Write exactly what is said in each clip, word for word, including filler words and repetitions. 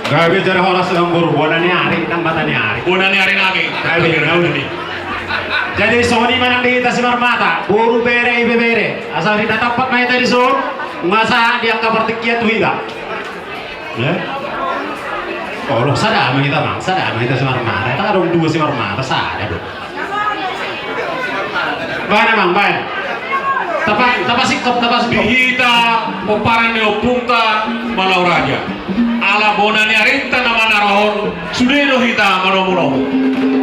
Gabe jala horas, Amangboru. Bona ni ari, nang mata ni ari. Bona ni ari nami. Gabe, na uli. Jadi songon i ma nang di hita simarmata, boru, bere, ibebere. Asa rina tampak ma hita dison, nunga sahat di angka partingkian tu hita. Ya. Olo, sada ma hita, Amang, sada ma hita simarmata. Hita adong dua simarmata, sada do. Baen, Amang, baen. Tapa, tapasingkop, tapasingkop. Di hita pomparan ni ompunta Malau Raja. Ala bona ni arinta na manarahon, sude do hita manomunomu.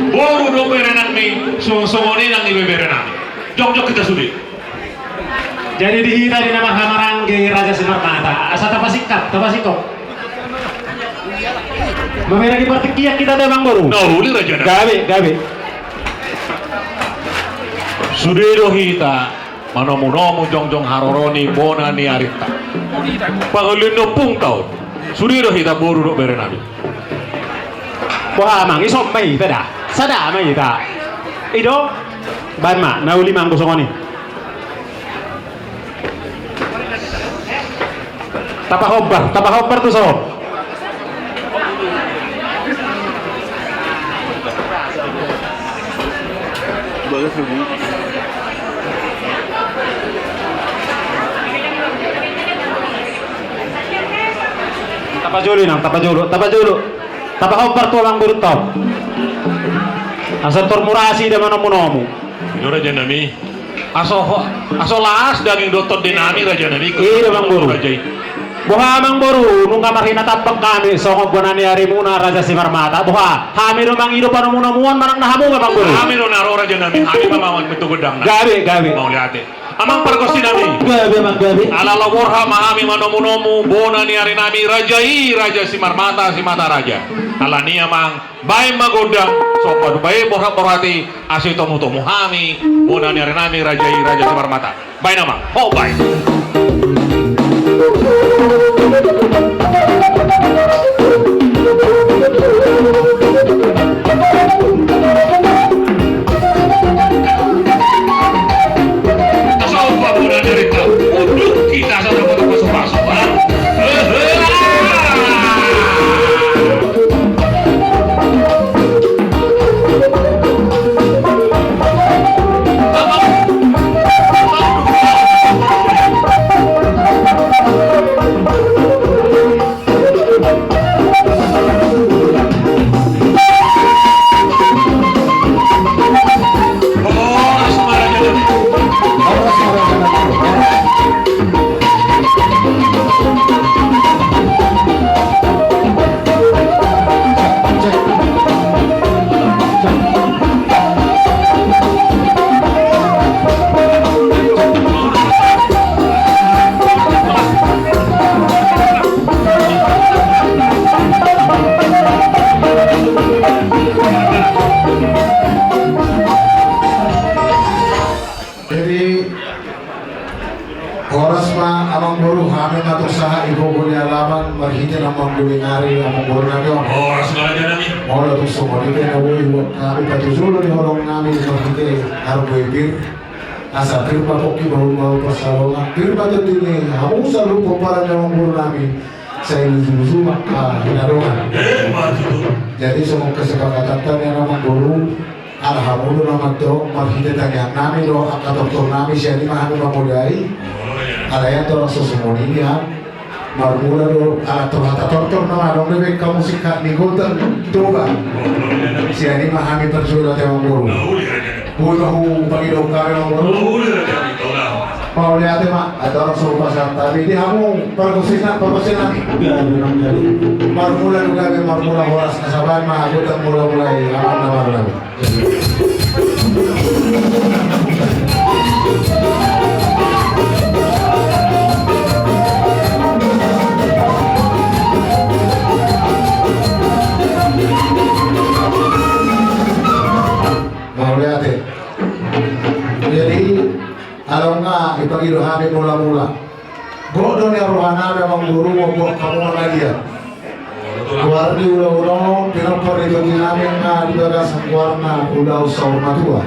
Boru dohot bere nami, songon i nang ibebere nami. Jongjong hita sude. Jadi di hita di na marhaha maranggi Raja Simarmata, asa tapasingkop, tapasingkop. Mamereng di partingkian hita, Amangboru. Na uli, Raja. Gabe, gabe. Sude do hita manomunomu jongjong haroro ni bona ni arinta. Pangoli ni ompunta on. Sude do hita, boru dohot bere nami. Boha, Amang, ison ma hita da. Sada ma hita. I do. Baen ma, na uli ma anggo songon i. Tapahombar, tapahombar tu son. Tapajolo, Inang, tapajolo, tapajolo. Tapahombar tu Amangboru on. Asa tor murasi da manomunomu. I do, Raja nami. Aso, aso las daging dohot tondi nami, Raja nami. I do, Amangboru. Raja i. Boha, Amangboru, nunga marhina tampak hami songon bona ni arimuna Raja Simarmata. Boha, hami do mangido panomunomuon manang na hamu, Amangboru? Hami do na ro, Raja nami, hami ma mangan tu gondangna. Gabe, gabe. Mauliate. Amang pargonsi nami. Gabe, Amang, gabe. Ala lao borhat ma hami manomunomu bona ni ari nami, raja i, Raja Simarmata, Simataraja. Alani i, Amang, baen ma gondang, songon i baen borhat-borhat i, asa itomutomu hami bona ni ari nami, raja i, Raja Simarmata. Baen, Amang, ho, baen. Tasomba bona ni arinta. Unduk hita, asa dapotan pasupasu, ha? Jadi, horas ma, Amangboru, hami ma tung sahat di pogu ni alaman, marhite na mangguling ari, Amangboru nami on. Horas ma, Raja nami. Molo tung songon i pe na boi, hami patujolo di holong nami, marhite argo i pir. Asa pir ma pongki, bahulbahul pansalongan, pir ma tondi ni hamu saluhut pomparan ni Amangboru nami. Sai luju-luju ma angka hinadongan. Eh, ma tutu. Jadi songon kesepakatanta nian, Amangboru, ala hamu do na mandok marhite tangiang nami dohot angka tortor nami, sian i ma hami mamodai. Oh, iya. Alai andorang so songon i nian, marmula do, ala tortor-tortor nama adong do be angka musik ni gondang Toba. Oh, iya. Sian i ma hami parjolo, Amangboru. Oh, iya, iya. Boi ma hupangidohon hami, Amangboru. Mauliate ma, andorang so hupasahat hami di hamu pargonsi nami, pargonsi nami. Marmula do gabe, marmula horas, asa baen ma gondang mula-mula i, amang na marlabu. Mauliate. Jadi, ala nunga dipangido hami mula-mula, gok do nian roha nami, Amangboru, mamboan hamu mangaliat. Goar ni ulaon on, pinompar ni tondi nami nunga di bagasan goarna Ulaon Saur Matua.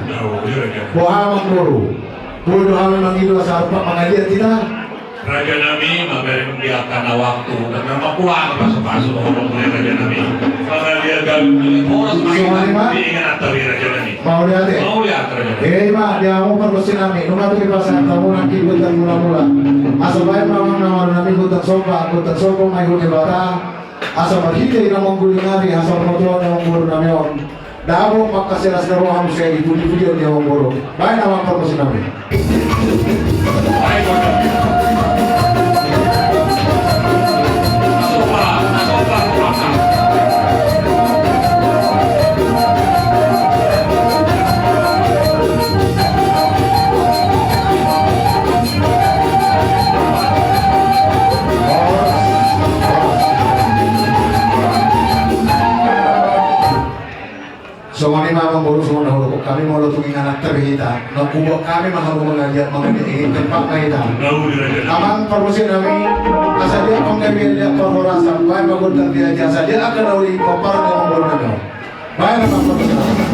Boha, Amangboru? Boi do hami mangido asa arpat mangaliat hita? Raja nami, mamereng di angka na waktu, na mamboan pasupasu, holong ni raja Songon i ma. Mauliate. Mauliate. Ea, i ma di hamu pargonsi nami, nunga tu dipasahat hamu nangkin gondang mula-mula. Asa baen ma amang na marnami gondang somba, gondang somba ma i tu Debata. Asa marhite i na mangguling ari, asa martua ni amangboru nami on. Dapot mangkasihon las ni roha muse di puji-pujian ni amangboru. Baen amang pargonsi nami. Songon i ma amangboru, songon na hudok hami, molo tung ingananta be hita, na huboan hami ma hamu mangaliat, mangaliat i, tempat ma hita. Amang pargonsi nami, asa dia panggabean, dia parhorasan, baen ma gondang dia, asa dia angka na uli pomparan ni amangboru nami on. Baen ma amang pargonsi nami.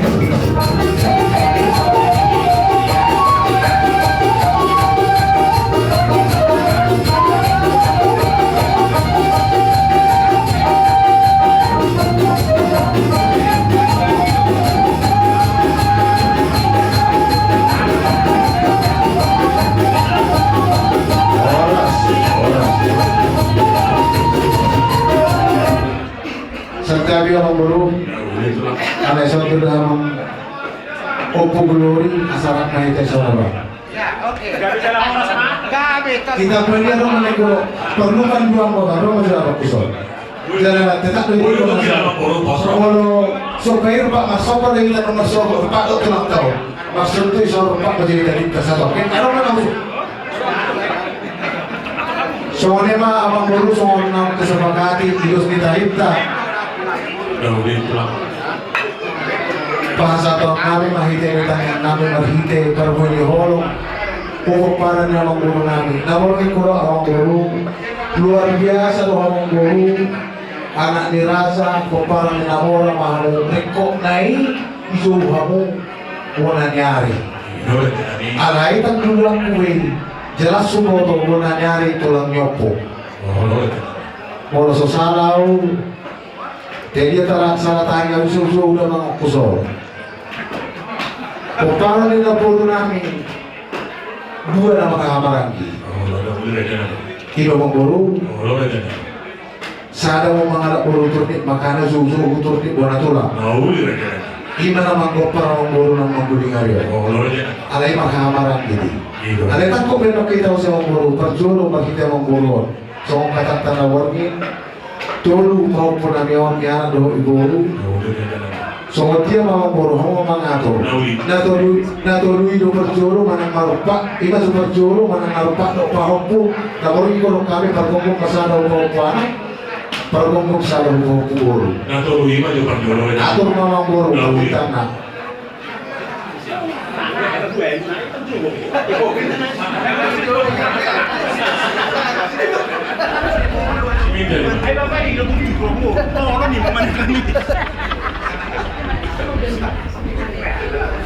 Santabi amangboru. Ala i songon na didok amang Ompu Glory, asa rap ma hita i songon i. Hita pe dia dong, molo perlu kan dua, molo baru masih ada kusol. Jala tetap do i. Molo so pair pak masuk pada hita nomor so pak do tulang tau. Maksud tu so pak do jadi tadi tersatu. Oke, kalau mana masuk. Songon i ma amangboru, songon na kesepakati, idos ni tahinta. Pasahaton nami marhite ni tangiang nami marhite parbue ni holong. Pomparan ni amangboru nami. Na molo ingkon amangboru, luar biasa do amangboru. Anak ni raja, pomparan ni na mora ma hamu, ringkot na i dijou hamu bona ni ari. Alai tanggulanku be i, jelas huboto bona ni ari tulang ni ompu. Molo so sala au, te dia tara sala tangi au, so, so, uda mangongkus au. Pomparan ni namboru nami, dua nama kahamaranggi. I do amangboru. Sada ma mangalap boru Turnip, makana joujou Turnip bona tulang. Ima na manggompar amangboru na mangguling ari on. Alai marhahamaranggi do i. Alai tangkok be nangkin hita use amangboru, parjolo marhite amangboru on. Songon hatanta na borngin, tolu pahompu nami on, i anak dohot i boru. Songon dia ma amangboru, hamu ma mangatur. Na tolu, na tolu i do parjolo manang marumpak, ima so parjolo manang marumpak dohot pahompu, na borngin godang hami pargomgom ma sada pahompu anak. Pargomgom sada pahompu boru. Na tolu i ma jo parjolo. Atur ma amangboru, pargomgom na.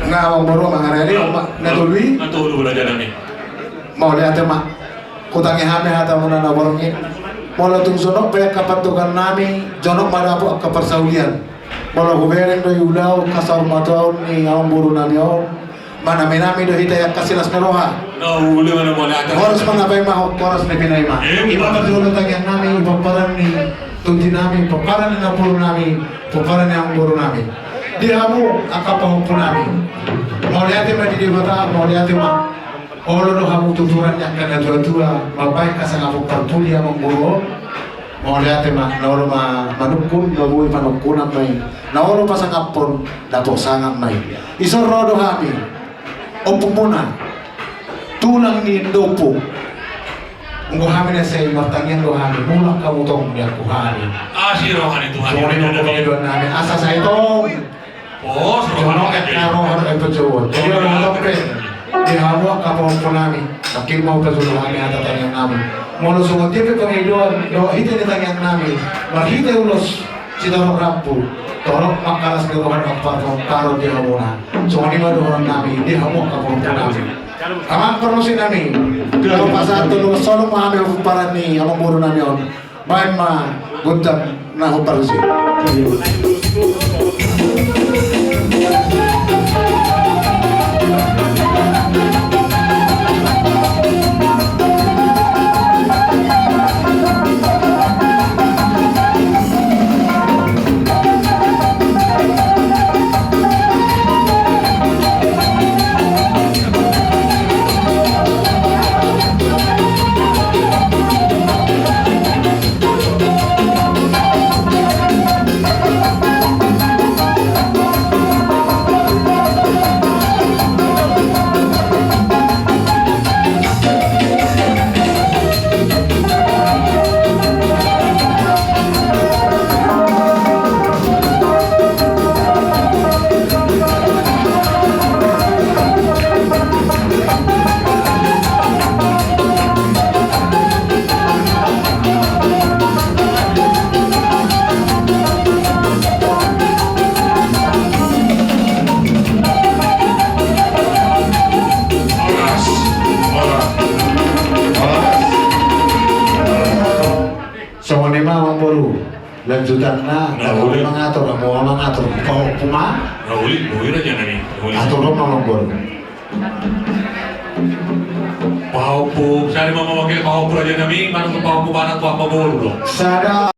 Nga amangboru mangarani, na tolu i. Na tolu raja nami. Mauliate ma. Hutangi hami hatamuna na borngin. Molo tung jonok pe angka pandohan nami, jonok ma dapot angka parsaulian. Molo hubereng do i ulaon, angka saur matua ni amangboru nami on, manami-nami do hita i angka silas ni roha. Horas ma na paima, horas ni pinaima. Ima parjolo tangiang nami, pomparan ni tondi nami, pomparan ni namboru nami, pomparan ni amangboru nami. Di hamu angka pahompu nami, mauliate ma di Debata, mauliate ma. Olo do hamu tuturan ni angka na tua-tua, mambahen hasangapon parpudi amangboru on. Mauliate ma, na olo ma manungkun, na boi panungkunan ma i. Na olo pasangaphon, dapot sangap ma i. Dison ro do hami, ompumuna, tulang ni indaompung. Anggo hami na sai martangiang do hami, mulak hamu tong di angkup hami. Asi roha ni Tuhan. Songon i do pangidoan nami, asa sai tong. Jonok angka roha dohot panjouon. Jadi olo ma tong pe di hamu angka pahompu nami, nangkin ma hupajolo hami hata tangiang nami. Molo songon dia pe pangidoan dohot hite ni tangiang nami, marhite ulos sitorop rambu, torop ma las ni roha dohot parhon-, parhon di hamuna. Songon i ma dohonon nami di hamu angka pahompu nami. Amang parmusik nami, laho pasahat tolu solung ma hami pomparan ni amangboru nami on. Baen ma gondang na hombar use. Lanjutanna, na uli mangatur, mau mangatur, pahompu ma. Na uli, boi raja nami. Atur ma mambor. Pahompu, sada ma mewakili pahompu raja nami, manang tu pahompu barat tu apa boru do. Sada.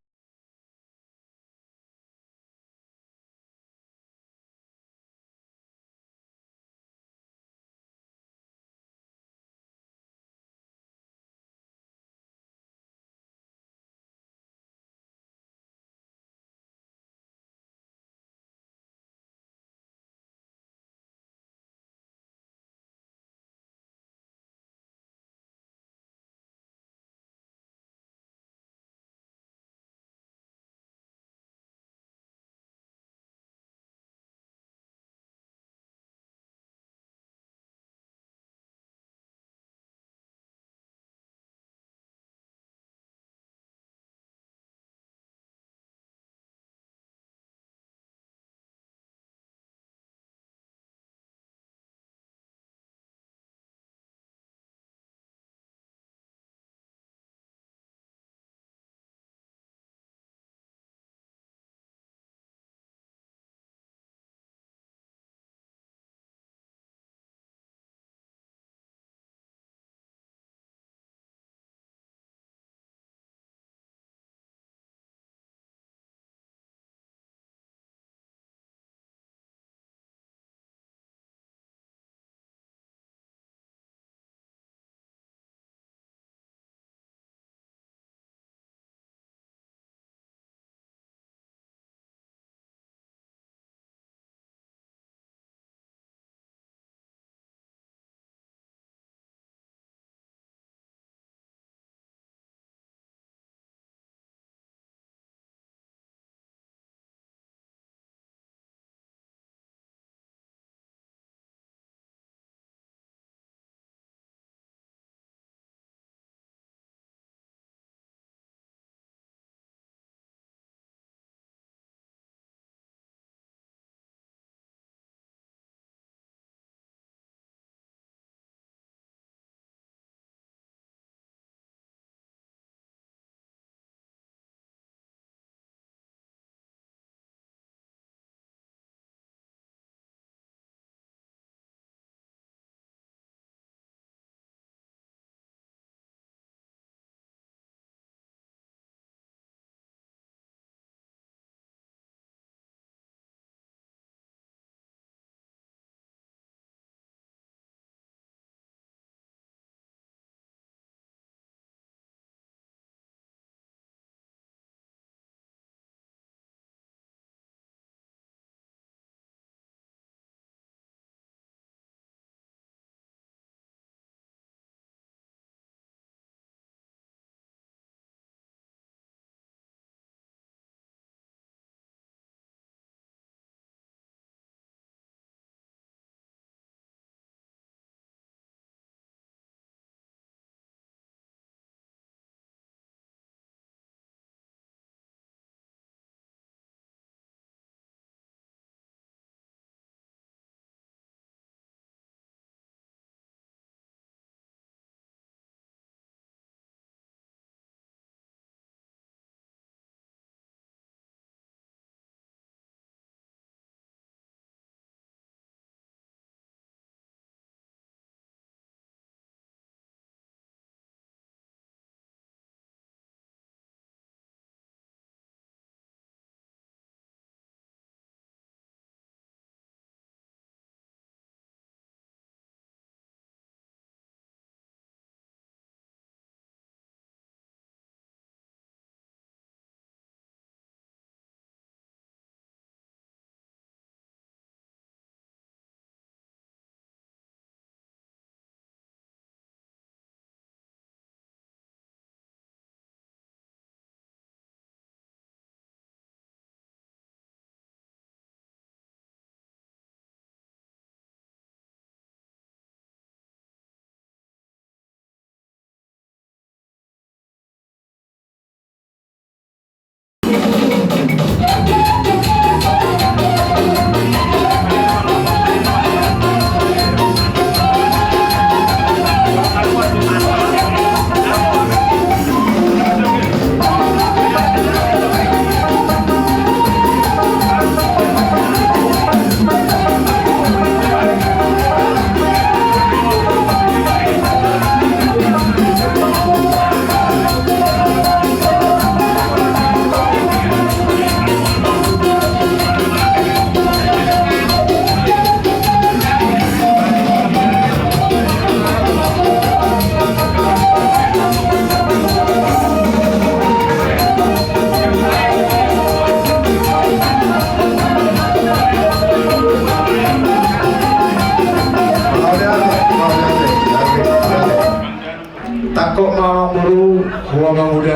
Hu amangboru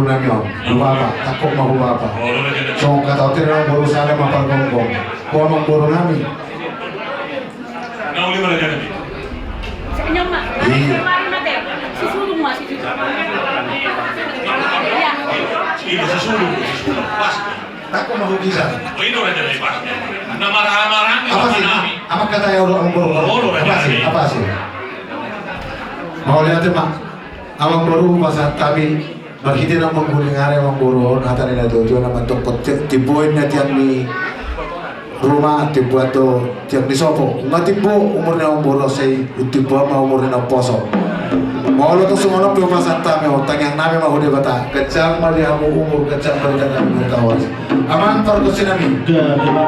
nami on, hu bapa, tangkok ma hu bapa. Songon hata on, amangboru sada ma pargomgom. Hu amangboru nami. Na uli ma raja nami. Iya. Iya, sisulu, sisulu. Pas. Tangkok ma hu gisang. Oh, i do raja nami, pas. Na marhahamarhahang. Apa sih? Apa kata ya orang amangboru? Apa sih? Apa sih? Mauliate ma. Amangboru, hupasahat hami marhite na mangguling ari amangboru on, hata ni natuatua na mandok, ti-, timbo inna tiang ni ruma, timbo do tiang ni sopo. Nunga timbo umur ni amangboru on, sai untimbo ma umur ni na umposo. Molo tung songon on pe hupasahat hami on, tangiang nami ma hu Debata, ganjang ma di hamu umur, ganjang ma di tangan ni tawas. Amang pargonsi nami.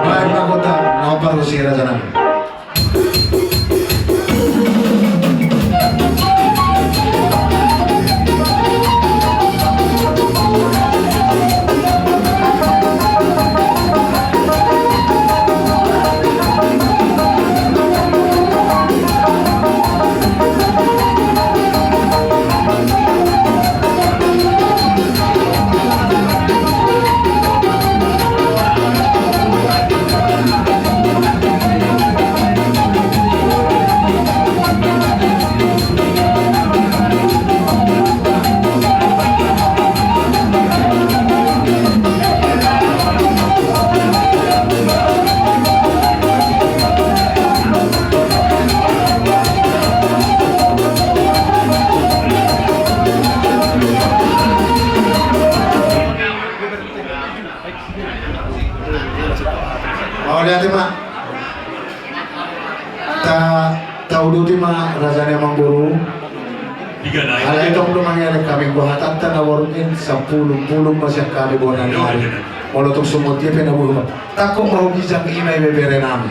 Baen ma gondang, amang pargonsi raja nami. Mauliate ma. Ta, tauduti ma raja ni amangboru. Alai tong do mangelek hami, hatanta na borngin, sampulu-pulu ma sian hami bona ni ari. Molo tung songon dia pe na boi. Tangkok ma hu gisang, i ma ibebere nami.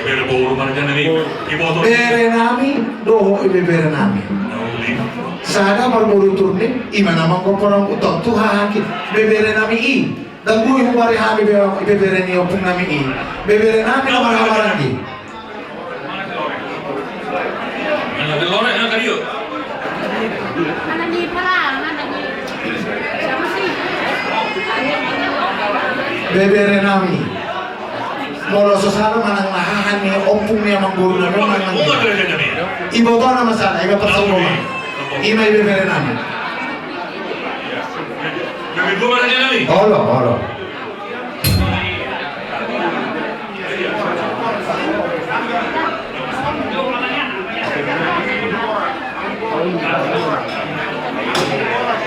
Ibebere boru ma raja nami. Ibebere nami dohot ibebere nami. Sada marboru Turnip, i ma na manggomporong utang tu hahanggi. Bebere nami i. Ndang boi hubari hami be, ibebere ni ompung nami i. Bebere nami na marhahamaranggi. Bebere nami. Molo so sala manang na haha ni ompung ni amangboru nami on manang. Ibotona ma sala, iba parsaulian. I ma ibebere nami. Olo, olo.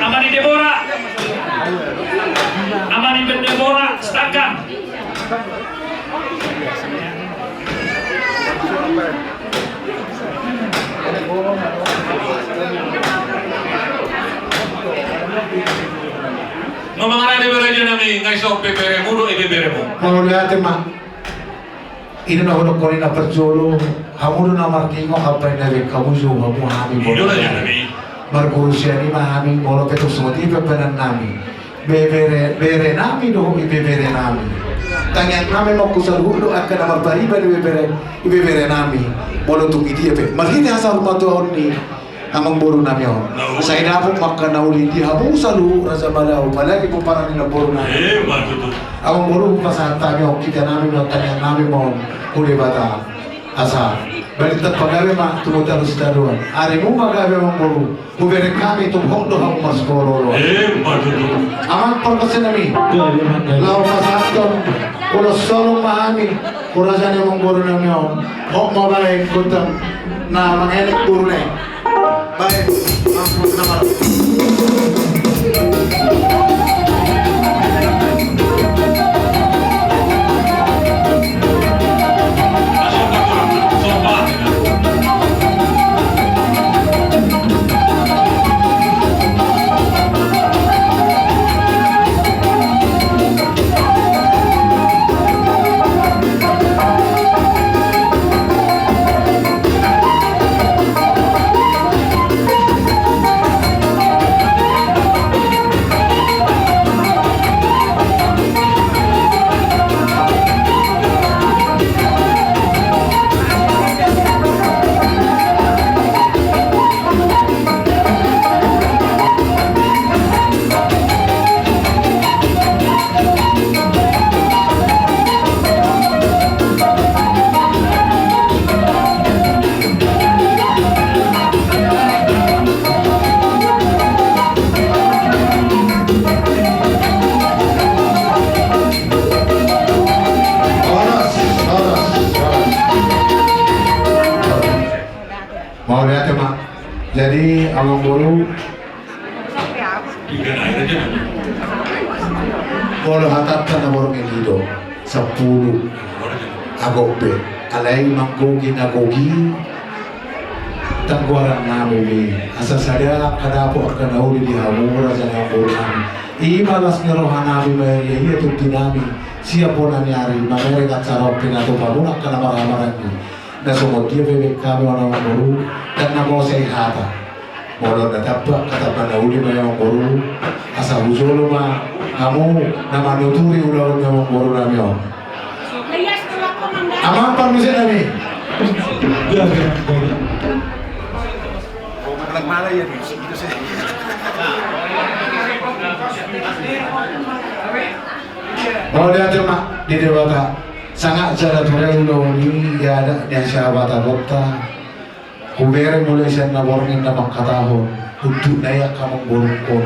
Ama ni Debora. Ama ni Debora, sedangkan. Nga mangarade be raja nami, nga i so beberemu dohot ibeberemu. Mauliate ma. I do na hudokkon i na parjolo, hamu do na marningot, ampai na baen hamu jo hamu hami. Marguru sian i ma hami, molo pe tung songon i pe baenan nami. Bebere, bere nami dohot ibebere nami. Tangiang nami ma tu saluhut do angka na marpariban ibebere, ibebere nami. Molo tung i dia pe. Marhite hasahut ma tu ahu ni amangboru nami on. Sai dapot ma angka na uli di hamu saluhut raja Malau, apalagi pomparan ni namboru nami. Amangboru, hupasahat hami on, hita nami ma on, tangiang nami ma on tu Debata. Asa balintang pagabe ma tumundalhon sitadoan. Arimu ma gabe amangboru. Hubereng hami tung hot do hamu marsipaolooloan. Amang pargonsi nami. Laho pasahathon ulos holong ma hami tu raja ni amangboru nami on. Hot ma baen gondang na mangelek boru nai. Baen. Amangboru. Molo hatanta na borngin i do, sampulu. Ago pe, alai manggogi na gogi. Tanggoaran nami be, asa sada angka dapot angka na uli di hamu raja ni amangboru nami. I ma las ni roha nami maria ia tondi nami. Siap bona ni ari mamereng acara on pe na tu pamuna angka na marhahamaranggi. Na songon dia pe baen hami on amangboru, ndang na mose hata. Molo na tamba, tamba na uli ma i amangboru. Asa hujolo ma hamu na manuturi ulaon ni amangboru nami on. Amang parmusik nami. Mauliate ma di Debata. Sangap jala tureon do ni adat ni sahabatan dohot. Hubereng mulai sian na borngin na mangkatahon, unduk na i angka amangborungkon.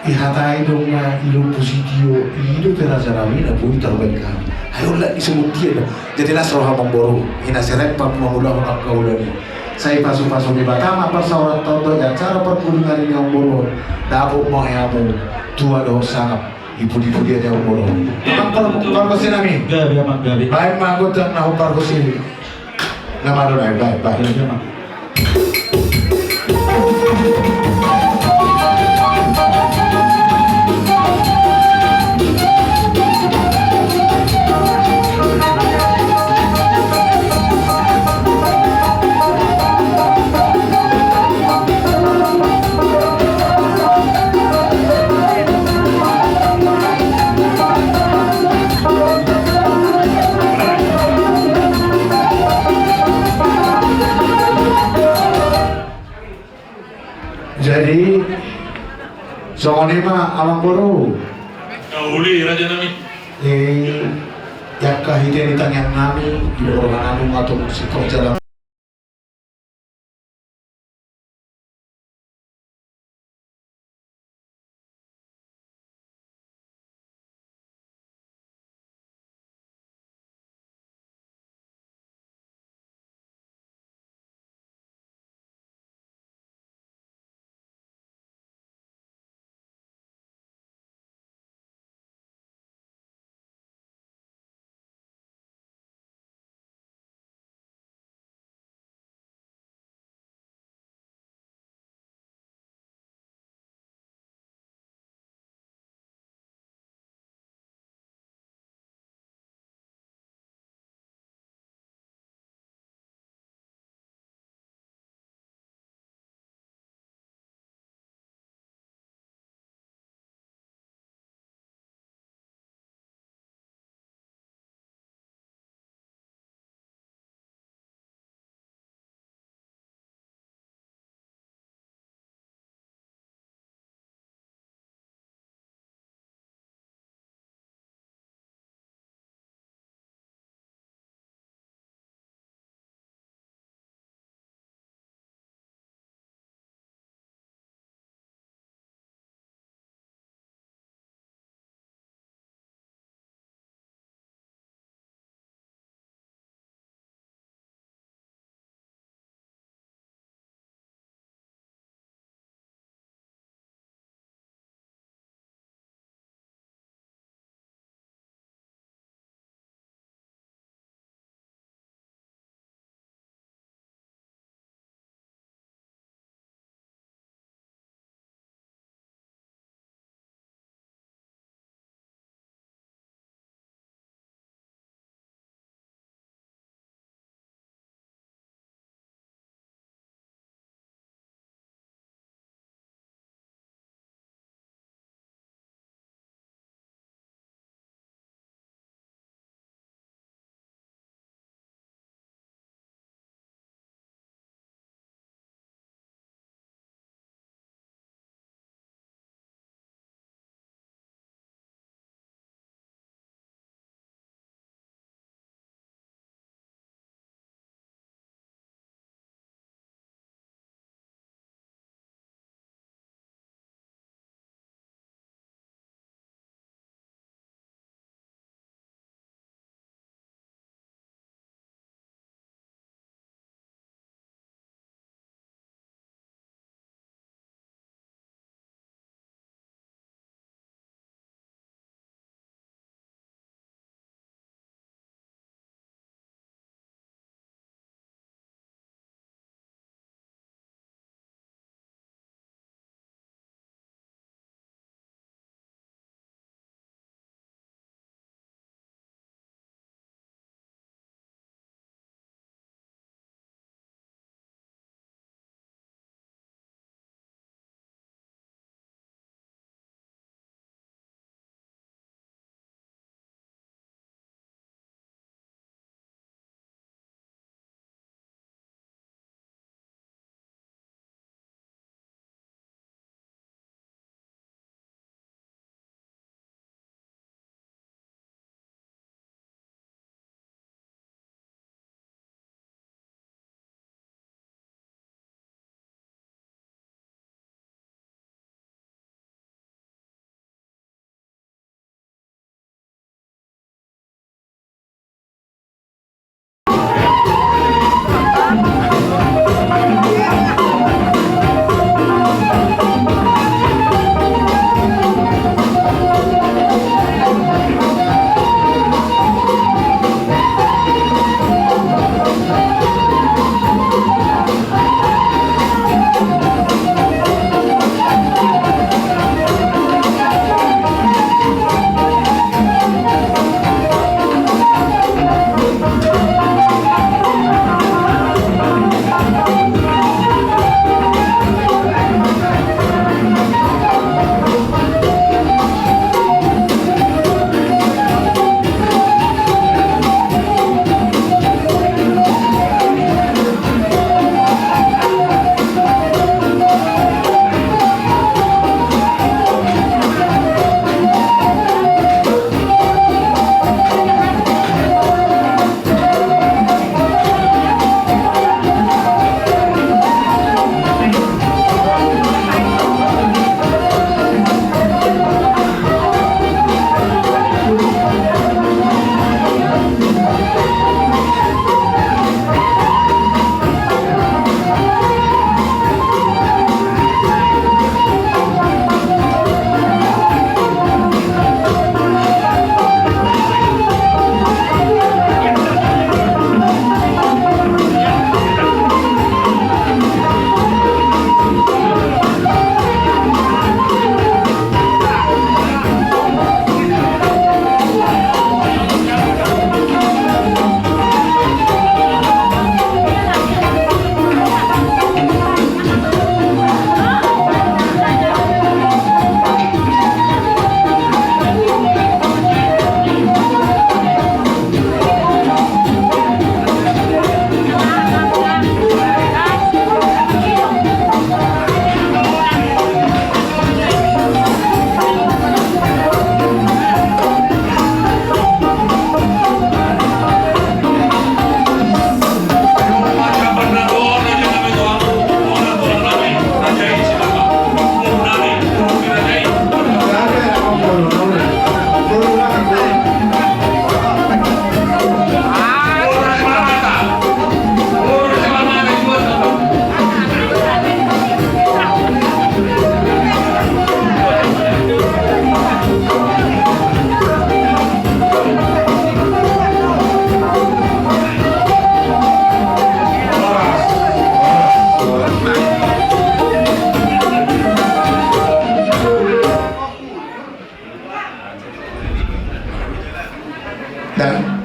Ihatai do nga i lombu sitio, i do pe raja nami na boi tarbaen hami. Ai olat ni songon dia do. Jadi las roha amangboru, ina serep pang mangulahon angka ulaon i. Sai pasupasu ni Debata ma parsaoranta on dohot acara parpudi ni ari ni amangboru on. Dapot ma hamu tua dohot sangap. Ipudi-pudi aja umur. Amang par-, pargonsi nami. Gabe, amang, gabe. Baen ma gondang na hombar gonsi. Na malo nai, baen, baen. Gabe, amang. Jadi, songon i ma amangboru. Uli raja nami. Eh, i angka hite ni tangiang nami, di roha nami ma tung sitong jalan.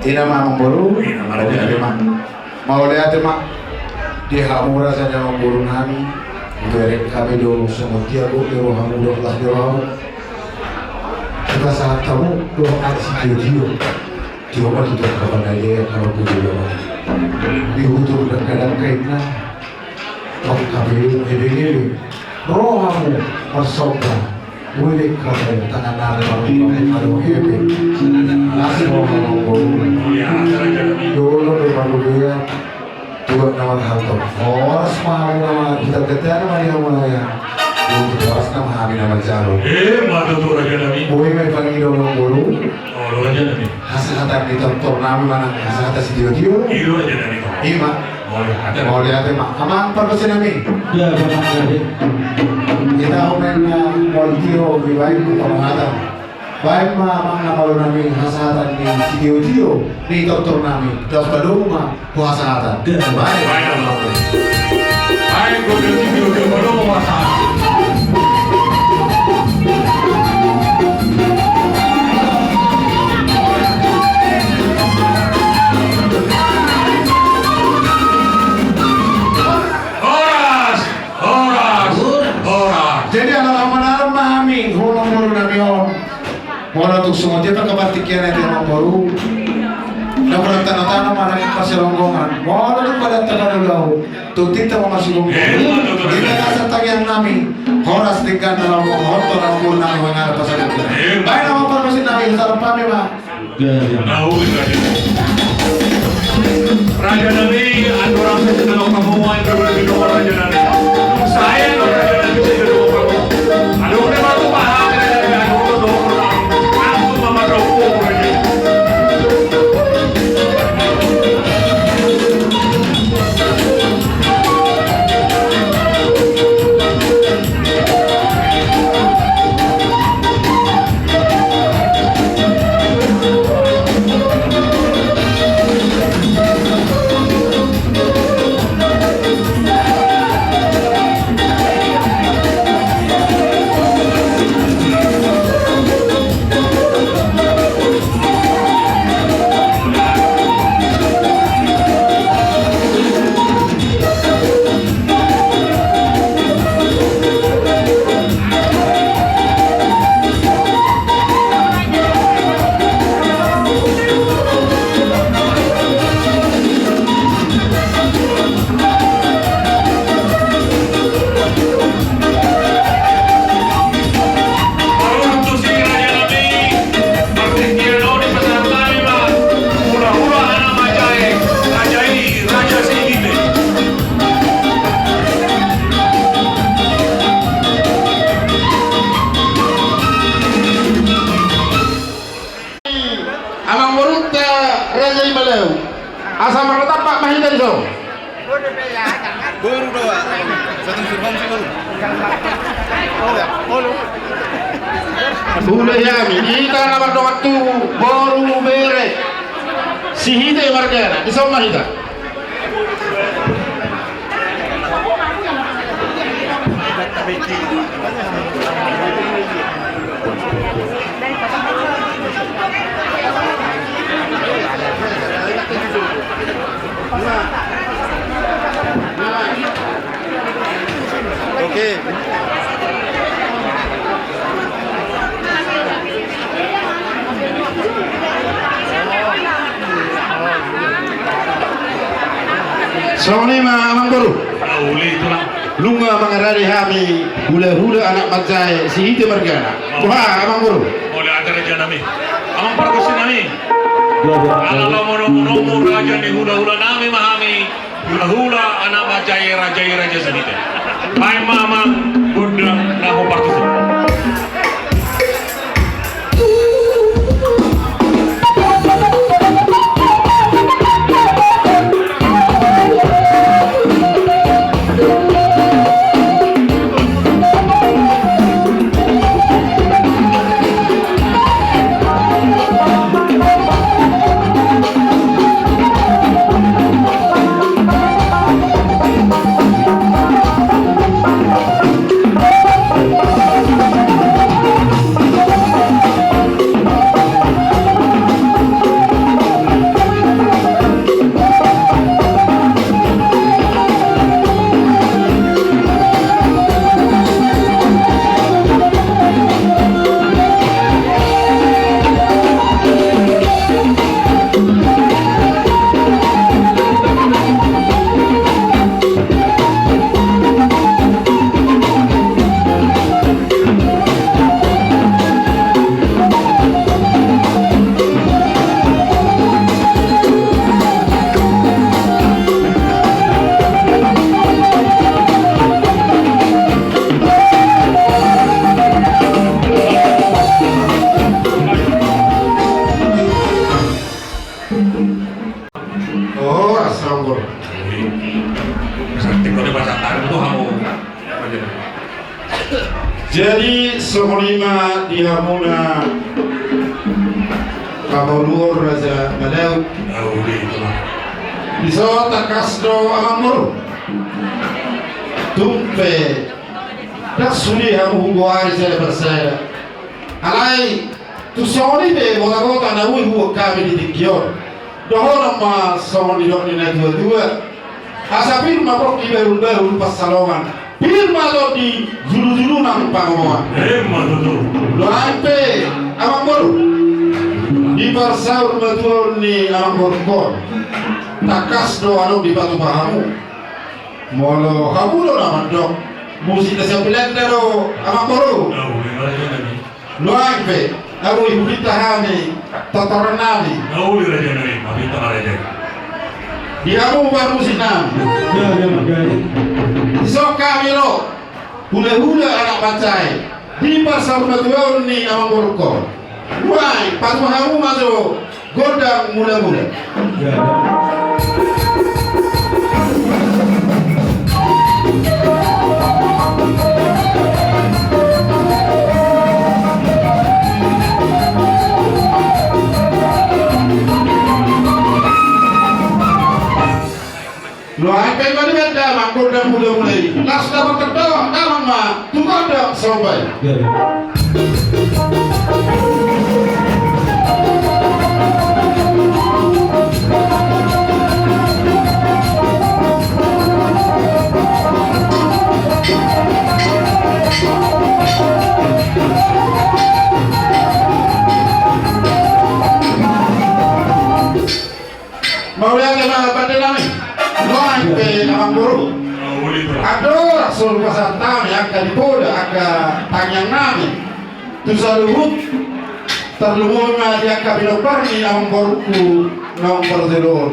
Ina ma, amangboru. Ina ma, raja. Mauliate ma. Mauliate ma di hamu raja ni amangboru nami. Bereng hami do songon dia gok ni rohamu dohot las ni rohamu. Hupasahat hamu do aek sitiotio. Tio ma tutu, kapan aja ya, kalau tutu ya. Di hujung dan kadang kaitna. Tapi, ini, ini, rohamu marsomba. Bulik hamu tangan nami, malu hebe. Las rohamu. Dolo do malu dia. Tuak nama halto. Horas ma hamu nama kita, kita nama dia mulai ya. Horas nama hami nama jalo. Eh, mata tu raja nami. Boi mai pangido amangboru. Olo, raja nami. Hasahatan ni tortor nami manang hasahatan sitiotio. Io, raja nami. Ima. Olo, ate. Olo, ate ma. Amang pargonsi nami. Ia, amang pargonsi. Hita omen na molo tio, di baen tu pamahatan. Baen ma amang na malo nami hasahatan ni sitiotio ni tortor nami. Dos padomu ma. Puasa ata. Baik. Baik, baik. Baik, gua udah tidur, udah belum puasa. Horas, horas, horas. Jadi, ala na manarma hami, hula-hula nami on. Molo tung songon dia pe kabar tingki na dia mamboru. Na kurang tano-tano mana yang masih ronggongan. Molo tung pada tano dulu. Tutin tama masih ronggongan. Di bagasan tangiang nami. Horas tinggal dalam hoto na umur nami mengar pasal itu. Baik nama permisi nami salam pami ma. Raja nami, andorang saya sedang kamu, andorang di nomor raja nami. Saya lo raja nami, saya lo kamu. Aduh, udah batu paha, raja nami, aduh, udah dong. Langsung mama dong, raja. Amangborunta Raja i Malau. Asa marnatampak ma hita dison. Boru do. Satu surhom si boru. Sude hami, hita na mardongan tu boru bere. Sihite margana, dison ma hita. Oke. Songon i ma amangboru. Nunga mangarade hami hulahula anak manjae Sihite margana. Boha amangboru? Mauliate raja nami. Amang pargonsi nami. Ala lomo-lomo raja ni hulahula nami ma hami. Hulahula anak manjae raja i, raja Sihite. Baen ma amang gondang na hombar tutu. Songon i ma di hamuna pamoruon Raja Manaut. Dison tangkas do amangboru. Tung pe ndang sude hamu hugoari sada parsada. Alai tung songon i pe gota-gota na boi huboan hami di tingki on. Dohonon ma songon nidok ni natua-tua. Asa pir ma pongki bahul-bahul pansalongan, pir ma tondi julu-julu nang pangomoan. Emma tutu. Nuaeng pe amangboru, di parsaurmatuaon ni amangborungkon, tangkas do adong dipatupa hamu. Molo hamu do na mandok, musik na sian Belanda do amangboru. Nuaeng pe na boi hupinta hami tortorannami. Di hamu parmusiknami. Dison hami ro, hula-hula anak mansai, di parsaurmatuaon ni amangborungkon. Nuaeng patupa hamu ma jo gondang mula-mula. Nuaeng pe ma nian damang gondang mula-mula i. Laos dapot terdawang damang ma tu gondang somba i. Mauliate ma pandenami. Nuaeng pe amangboru, andorang so pasahat hami angka di poda angka tangiangnami tu saluhut, tarlumobi ma di angka pinompar ni amangborungku naung parjolo on.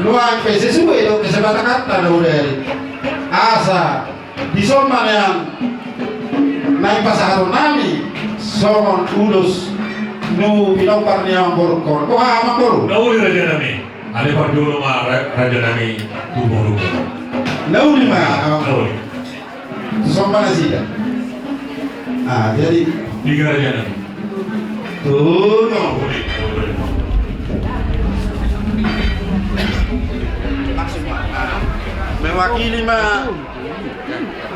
Nuaeng pe sesuai dohot kesepatakanta na hudari, asa dison ma nian naeng pasahatonnami songon ulos ni pinompar ni amangborungkon. Boha amangboru? Na uli rajanami. Ale parjolo ma ra-, rajanami tu boru. Na uli ma amangboru. Na uli. Dison ma nasida. Ah, jadi. Tiga rajanami. Tuh. Na uli. Mewakili ma.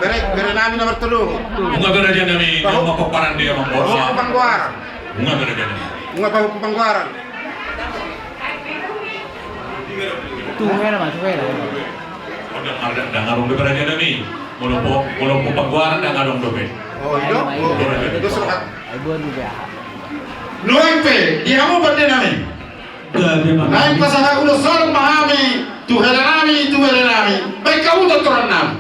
Bere, berenami nomor tolu. Nunga bere rajanami, nunga pomparan dia mamboro. Pahuku Panggoaran. Nunga bere rajanami. Nunga Pahuku Panggoaran. Tuh, mana mas, mana? Ndang, ndang adong dope rajanami. Molo Pahuku Panggoaran ndang adong dope. Oh, iya. Nuaeng pe di hamu pandenami. Naeng pasahat ulos holong ma hami tu helanami, tu berenami, baen hamu tortorannami.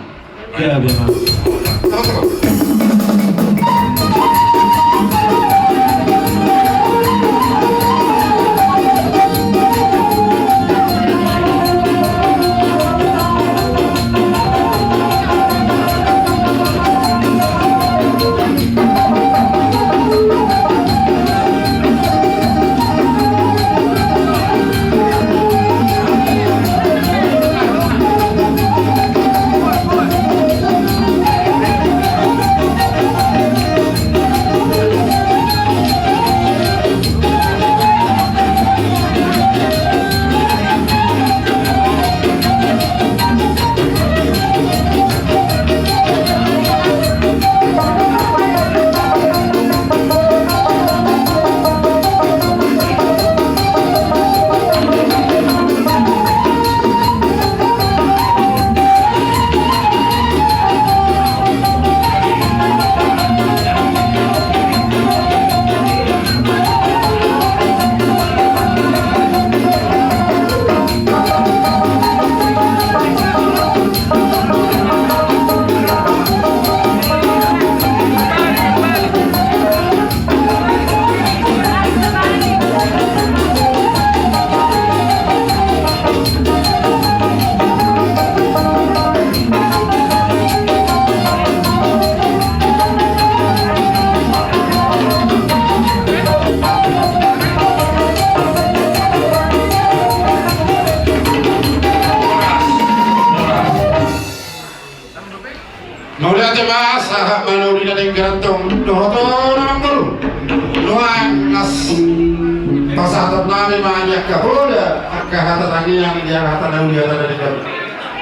Hatop nami ma di angka poda, angka hata tangiang, di angka hata na uli, hata na denggan.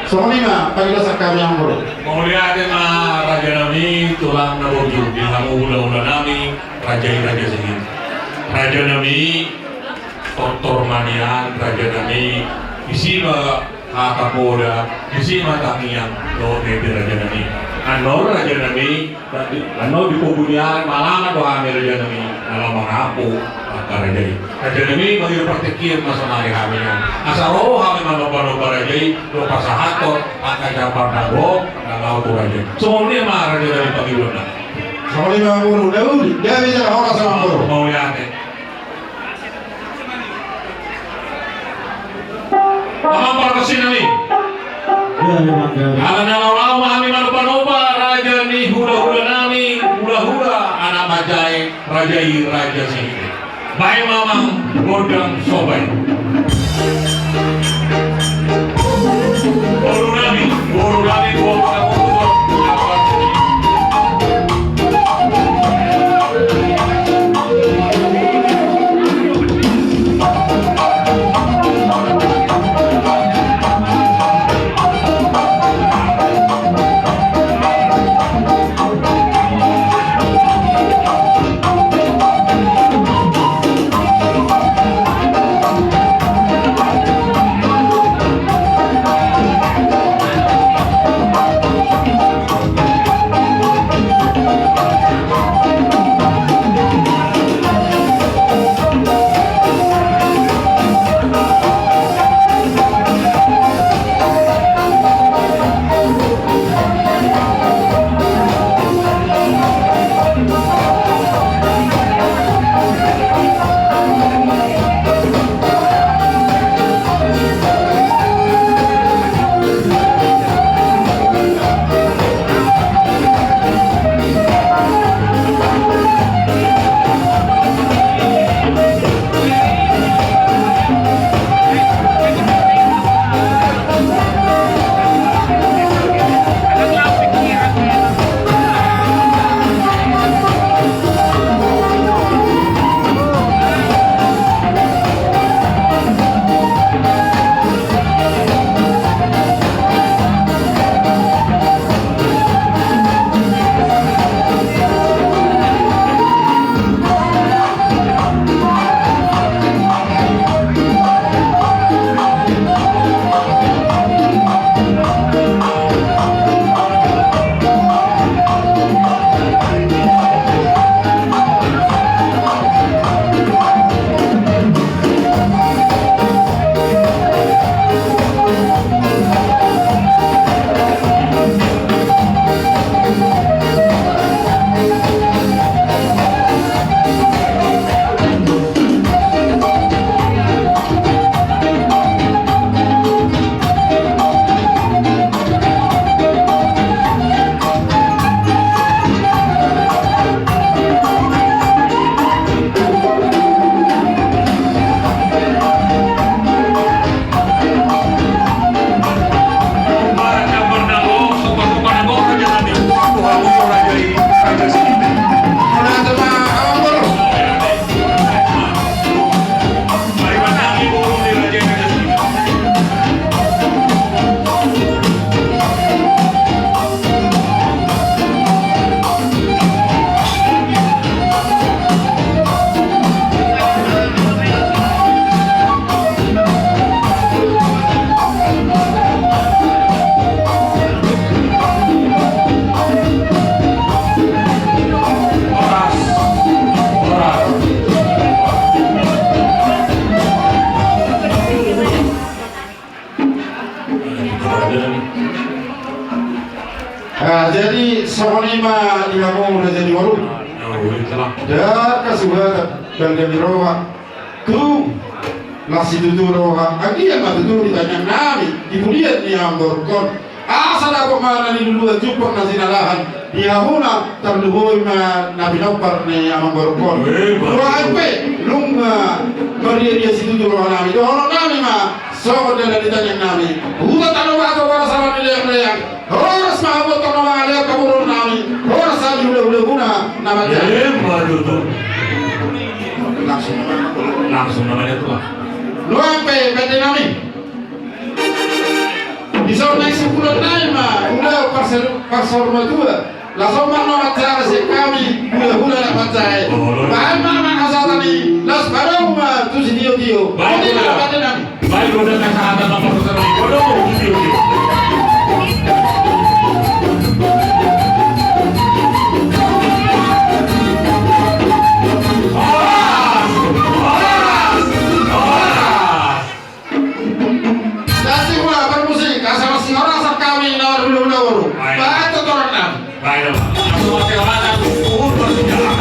Songon i ma pangidoan hami, amang boru. Mauliate ma, raja nami, tulang na burju, di hamu hulahula nami, raja i Raja Sihite. Raja nami, tortor ma nian, raja nami, disi ma hata poda, disi ma tangiang dohot ende, raja nami. Annon, raja nami, annon di pogu ni ari, mangaranto do hami, raja nami, na laho mangampu angka raja i. Raja nami, mangido partingkian ma sonari hami nian, asa ro hami manombanomba raja i, dohot pasahathon angka jambar na gok na laho tu raja i. Songon i ma, raja nami, pangidoanna. Songon i ma, amang boru. Na uli, gabe jala horas, amang boru. Mauliate. Amang pargonsi nami. Ala na laho ma hami manombanomba raja ni hulahula nami, hulahula anak manjae, raja i Raja Sihite. Baen ma, amang, gondang somba i. Boru nami, boru nami, boru nami. Ah, jadi songon i ma di hamu na jadi walu. Dang hasuhatan, dang gabe roha. Tung las situtu roha, anggiat ma tutu di tangiang nami, di pudian ni amang borungkon. Asa dapot ma na niluluan, jumpang na sinalahan, di hamuna tarlumobi ma na pinompar ni amang borungkon. Weh, bagus. Dohot pe nunga marriaria situtu roha nami, dohonon nami ma songon na di tangiang nami. Huta Tano Bato, horas ma hamu leang leang, horas ma hamu antong na mangalean pamoruon nami, horas hami hulahula muna na manjae. Emma tutu. Langsung namanya tua. Nuaeng pe pande nami. Di son naeng sipulan nai ma ulaon parsaur matua. Laos on ma na manjaha sian hami hulahula na manjaha i. Baen ma amang hasahatan i, laos padomu ma tu sitiotio. Baen ma pande nami. Baen ma hasahatan na manjaha i. Padomu tu sitiotio. Horas! Horas! Horas! Jadi, mulai bermusik, asa masih orang sekami, nawar dulu, nawar dulu. Baik. Baik, tuturan, nah. Baik, dong. Langsung masih orang, uhur, masih jalan.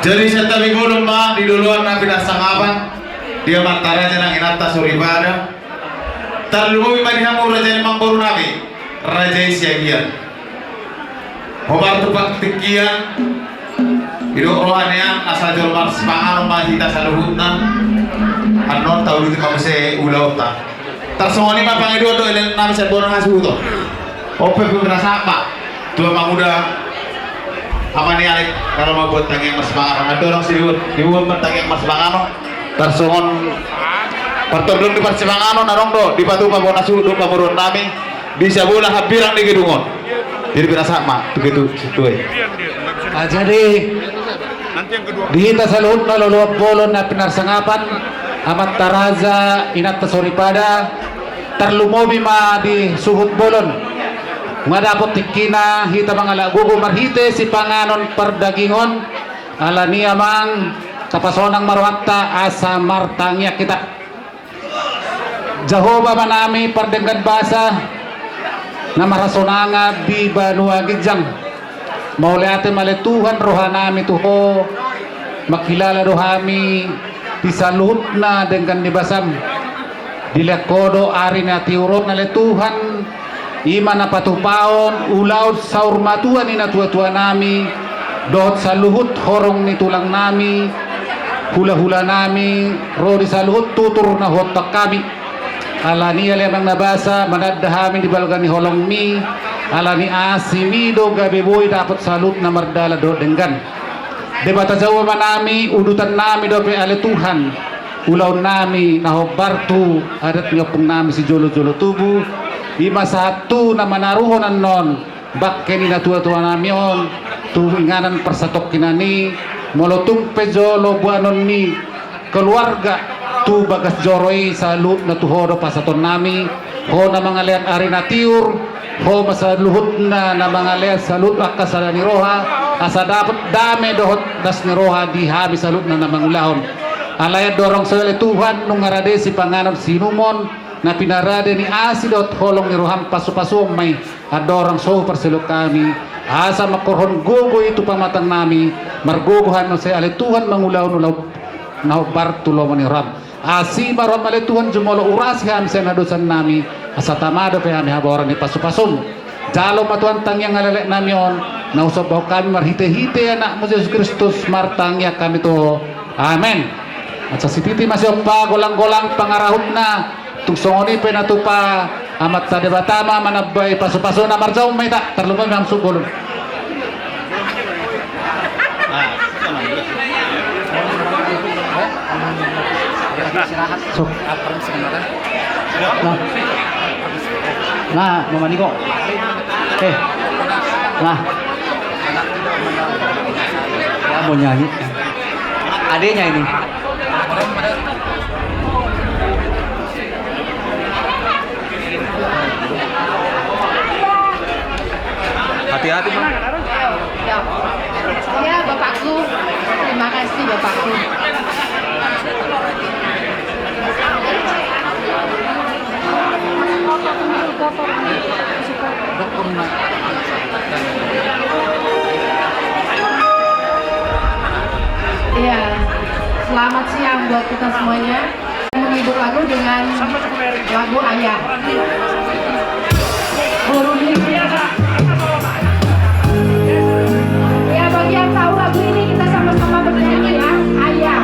Jadi, santabi bolon ma di loloan na pinarsangapan, di amanta raja nang inanta soripada. Tarlumobi ma di hamu raja ni amangboru nami, Raja i Siagian. Hombar tu partingkian, didok roha nian asa jolo marsipanganon ma hita saluhutna. Annon tauduti ma muse ulaonta. Tarsongon i ma pangidoan dohot elean nami sian bona hasuhuton. On pe pinasahat ma tu amang uda, ama ni Alek, jalo ma buat tangiang marsipanganon. Andorang sibuat dibuat ma tangiang marsipanganon. Tarsongon partordung ni parsipanganon, adong do dipatupa bona suhut dohot pamoruon nami di sabola hambirang ni gedung on. Jadi pinasahat ma tu ketua i. Ah, jadi di hita saluhutna loloan bolon na pinarsangapan, amanta raja, inanta soripada, tarlumobi ma di suhut bolon. Nunga dapot tingkina hita mangalap gogo marhite sipanganon pardagingon. Alani i amang, tapasonang ma rohanta asa martangiang hita. Jahowa Amanami pardenggan basa, na marhasonangan di banua ginjang. Mauliate ma ale Tuhan rohanami tu Ho, manghilala do hami di saluhutna denggan ni basaM. Dilehon Ho do ari na tiur on ale Tuhan, i ma na patupaon ulaon saur matua ni natuatuanami, dohot saluhut horong ni tulangnami, hulahulanami, ro di saluhut tutur na huontak hami. Alani i ale Amang na basa, mananda hami di balga ni holongMi, alani asiMi do gabe boi dapot saluhut na mardalan dohot denggan. Debata Jahowa Amanami, udutannami dope ale Tuhan, ulaonnami na hombar tu adat ni ompungnami sijolojolo tubu, i ma sahat tu na manaruhon annon bangke ni natuatuanami on tu inganan parsatongkinan i, molo tung pe jolo boanon ni keluarga tu bagas joro i, saluhutna tu Ho do pasahatonnami. Ho na mangalean ari na tiur, Ho ma saluhutna na mangalean saluhut angka sada ni roha, asa dapot dame dohot las ni roha di hami saluhutna na mangulahon. Alai andorang so i ale Tuhan, nunga rade sipanganon siinumon, na pinarade ni asi dohot holong ni roham, pasupasuhon ma i andorang so huparsiluhon hami, asa mangkorhon gogo i tu pamatangnami, margogo hami muse ale Tuhan mangulahon ulaon na hombar tu lomo ni roham. Asi ma roham ale Tuhan jumolo urasi hami sian hadosaonnami, asa tama dope hami habaoran ni pasupasum. Jalo ma Tuhan tangiang haleleannami on, na husombahon hami marhitehite Anakmu Jesus Kristus, martangiang hami tu Ho. Amen. Asa sititi ma sihompa golanggolang pangarahutna, tung songon i pe na tupa Amanta Debata ma manambai pasupasuna. Marjabu ma hita, tarlumobi ma hamu suhut bolon. Sok. Nah. Nah, Mama Niko. Eh. Nah. Ya, mau nyanyi. Adanya ini. Hati-hati, Ma. Ya, bapakku. Terima kasih, bapakku. Iya, selamat siang buat kita semuanya. Menghibur lagu dengan lagu Ayah. Guru Nini. Ya, bagi yang tahu lagu ini, kita sama-sama bernyanyi, ya. Ayah.